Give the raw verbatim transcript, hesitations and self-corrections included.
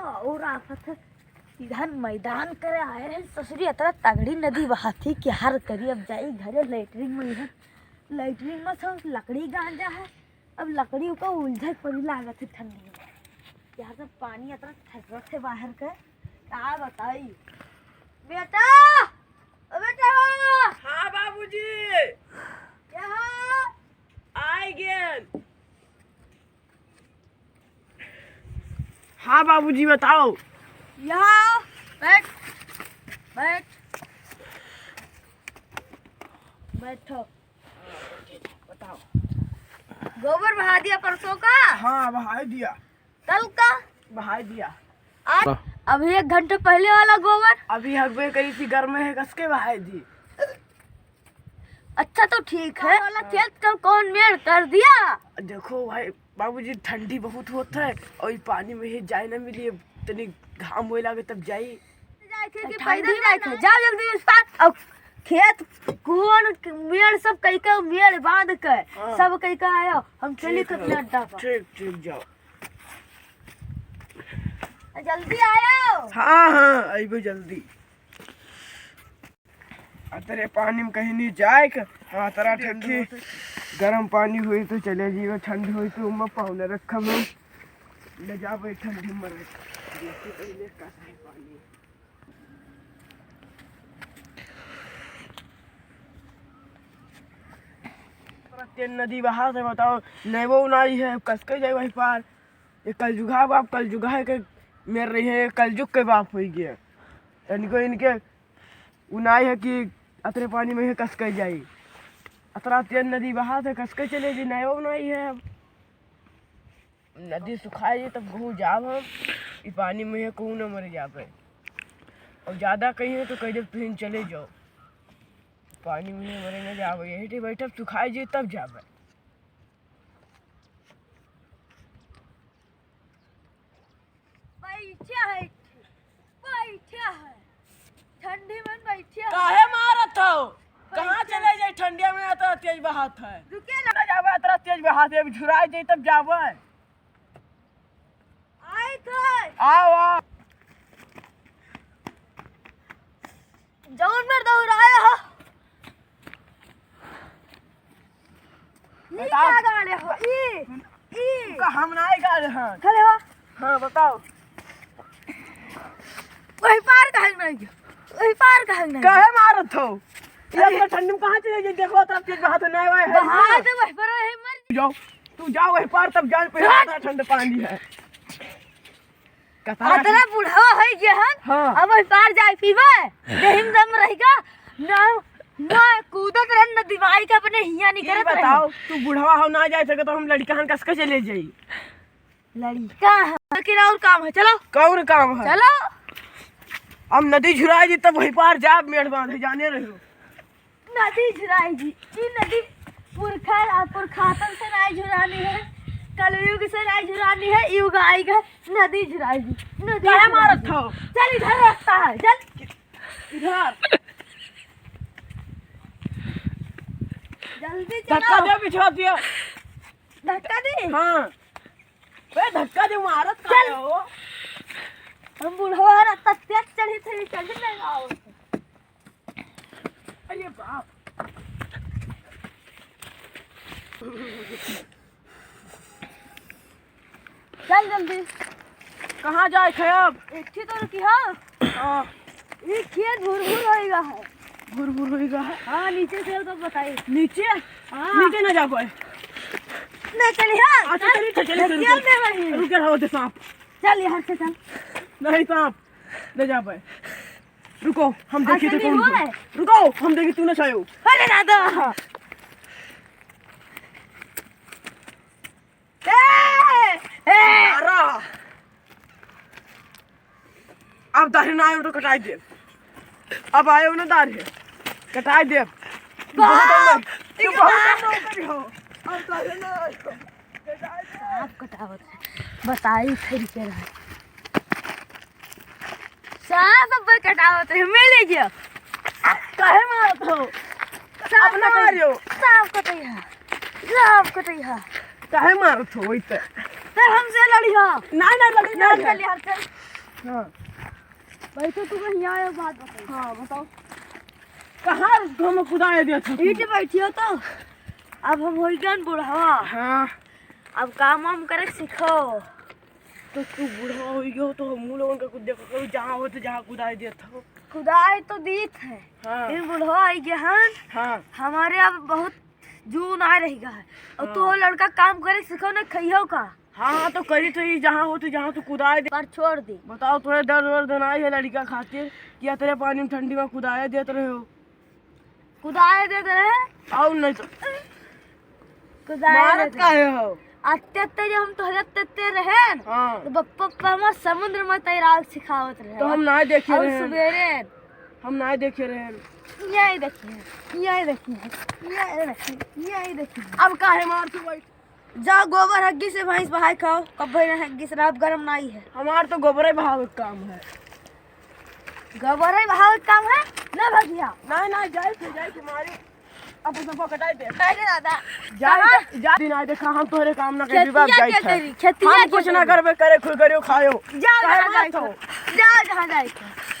और आफत है, इधर मैदान करे आए हैं ससुरी, इतना तगड़ी नदी बहात ही कि हर करी। अब जाई घरे, लैट्रिन में, इधर लैट्रिन में सब लकड़ी गांजा है। अब लकड़ी का उलझे पड़ी लागत है ठंडी में। यहाँ से पानी इतना ठसरत है बाहर का, का बताई। बेटा, ओ बेटा। हाँ बाबूजी। यहाँ। आइ गेन। हाँ बाबूजी, बताओ। यहाँ बैठ, बैठ, बैठो। बताओ। गोबर बहा दिया परसों का? हाँ, बहाई दिया। कल का? बहाई दिया। आज? वाह। अभी एक घंटे पहले वाला गोबर? अभी हगबे करी थी, घर में है, कस के बहाई दी। अच्छा तो ठीक है। वाला खेत का कौन मेड़ कर दिया? देखो भाई बाबूजी, ठंडी बहुत होत है और ई पानी में ही जाए ना मिली, तनी घाम होए लागे तब जाई। जाए थे कि ठंडी पैदल में जाए थे? जाओ जल्दी उस पार। और खेत कौन मेड़ सब कई का मेड़ बांध के हाँ। सब कई का आयो, हम चली ठीक तो है। अपने अड्डा पर। ठीक, ठीक, जाओ। जल्दी आयो। हाँ, हाँ, अइबे जल्दी। अतरे पानी में कहीं नहीं जाए के। हाँ, अतरा ठंडी, गरम पानी हुई तो चले जीवे, ठंडी हुई तो उमा पावले रखब हम। ले जाबे ठंडी में रख। देखी पहले का है पानी। तेज नदी बहात है, बताओ, नैवो नाई है, कस के जाए वही पार। ये कलजुगा बाप, कलजुगा है के मेर रही है, कलजुग के बाप होई गया। इनको, इनके उ नाई है कि अतरे पानी में है कस के जाई। अतरा तेज नदी बहात है, कस के चले जी, नैवो नाई है। अब नदी सुखाई जी तब कहूँ जाब हम, ई पानी में है कहूँ न मरे जाबे। और ज्यादा कहीं है तो कह देब तुहिन चले जाओ, पानी में मरे न जाबे, यही टे बैठब, सुखाई जी तब जाबे। बैठा है, बैठा है, ठंडी में बैठा है। काहे मारत हो? कहाँ बैठा। चले जाई ठंडिया में, इतना तेज बहात है। रुके ना। ना जाबे, इतना तेज बहात है, अभी झुराई जाई तब जाबे। आई थे। आओ, आओ। जौन में दौड़ाया हो। ई बताओ। का गाड़े हो? ई, ई। का हम नाई गाड़े हैं। खड़े हो। हाँ, बताओ। वही पार काहे नहीं गयो? वही पार काहे नहीं गयो? काहे मारत हो? ये अरे। इतना ठंड में कहाँ चले जाए? देखो, तरफ तेज बहात नहीं आए है। बहात है, वही पर है, मर जाओ। तू जाओ वही पार, तब जान पे हट। इतना ठंड पानी है। कतार अतरा बुढ़वा है ये हन, हाँ। अब वही पार जाए पीबे, देहिम दम रहेगा, ना, ना कूदत रहन, ना दिवाई का अपने हिया ई निकरत रहन। बताओ, तू बुढ़वा हो, ना जाए सके तो हम लड़का हन कस के चले जाई। लड़का है, लेकिन और काम है, चलो। कौन काम है? चलो। हम नदी झुराई जी तब वही पार जाब, मेड़ बांधे जाने रहो। नदी झुराई जी, ई नदी पुरखा, पुरखातन से नाई झुरानी है, कलयुग से नाई झुरानी है, युग आएगा, नदी झुराई जी, नदी काहे झुराई मारत जी। हो? चल, इधर रास्ता है, चल। इधर। जल्दी धक्का चलो। दे, बिछवा दिया। धक्का दे? हाँ। बे, धक्का दे, मारत चल। काहे हो? हम बुढ़वा रास्ता तेज चढ़ी थे, चढ़ नहीं आओ। अरे बाप। चल जल्दी। कहाँ जाए थे अब? एक ही तो रुकी हो। हाँ। ये खेत भुरभुर होइगा है। भुरभुर होइगा है? हाँ, नीचे से तो बताई। नीचे? हाँ। नीचे ना जाबे। नहीं चली, हाँ। अच्छा, चल। चली, चली, चली, चल, चली। चल, चल, चल। रुक रहो, दे सांप। चल, यहाँ से चल। नहीं सांप, ले जाबे। रुको, हम देखी थे कौन है। रुको, हम देखी तू ना छायो। अरे दादा। ए, ए। अरे। अब दाढ़ी ना आयो तो कटाई दे। अब आयो ना दाढ़ी, कटाई दे। तू बहुत अंदर, तू बहुत अंदर उतरी हो। अब दाढ़ी ना आयो। सांप कटावत है, बताई फिर के रहा। सांप अब कटावत है, मिल गया। काहे मारत हो? सांप अपना कटै-, मारियो। सांप कटैया, सांप कटैया। काहे मारत हो वही पे? फिर हमसे लड़िहा। नहीं, नहीं, लड़ी नहीं, नहीं। चल यार, चल। हाँ। बैठो, तू कहीं आए, बात बताओ। हाँ, बताओ। कहाँ हम कुदाए देत हो? ईंट बैठियो तो। अब हम होई गन बुढ़वा। हाँ। अब काम वाम करे सीखो। तो तू बुढ़वा होई गयो तो हम लोगन का कुछ देखो, कभी जहाँ हो तो जहाँ कुदाए देत हो। कुदाए तो दीत है। हाँ। लेकिन बुढ़वा आई गया हन। हाँ। हमारे अब बहुत जून आ रही है। और तू हाँ। वो लड़का काम करे सीखो ना, खइयो का। हाँ, हाँ, तो करी तो ई जहाँ हो तो जहाँ तू कुदाए दे। पर छोड़ दे। बताओ, तोरे दर्द वर्द ना है लड़का खातिर कि अतरे पानी में ठंडी में कुदाए देत रहे हो? कुदाए देत रहे। और नहीं तो कुदाए मारत देत रहे। काहे हो? अत्ते अत्ते जब हम तोहरे अत्ते अत्ते रहे न, हाँ। तो बप्पा पप्पा हमार समुद्र में तैराक सिखावत रहे। तो हम ना देखे और रहे। सुबेरे। हम ना देखे रहे। यही देखिए, यही देखिए, यही देखिए, यही देखिए। अब काहे मार तू भाई? जा गोबर हग्गी से भैंस बहाए खाओ, कब्बे ना हग्गी से रात गरम नाई है। हमार तो गोबरे बहावे के काम है। गोबरे बहावे के काम है ना भगिया? नहीं, नहीं, जाए थे, जाए थे मारे। अब तो पकड़ाई दे। नहीं रे दादा। जा, कहाँ? जा, जा, दिन आए देखा, हम तोहरे काम ना खेतिया करबे, अब के जाए थे। करी? खेतिया हम के कुछ ना करी? करबे, करे खुद करियो खायो। जा, काहे जहाँ मार जाए थो? थे। जा, जहाँ जाए थे।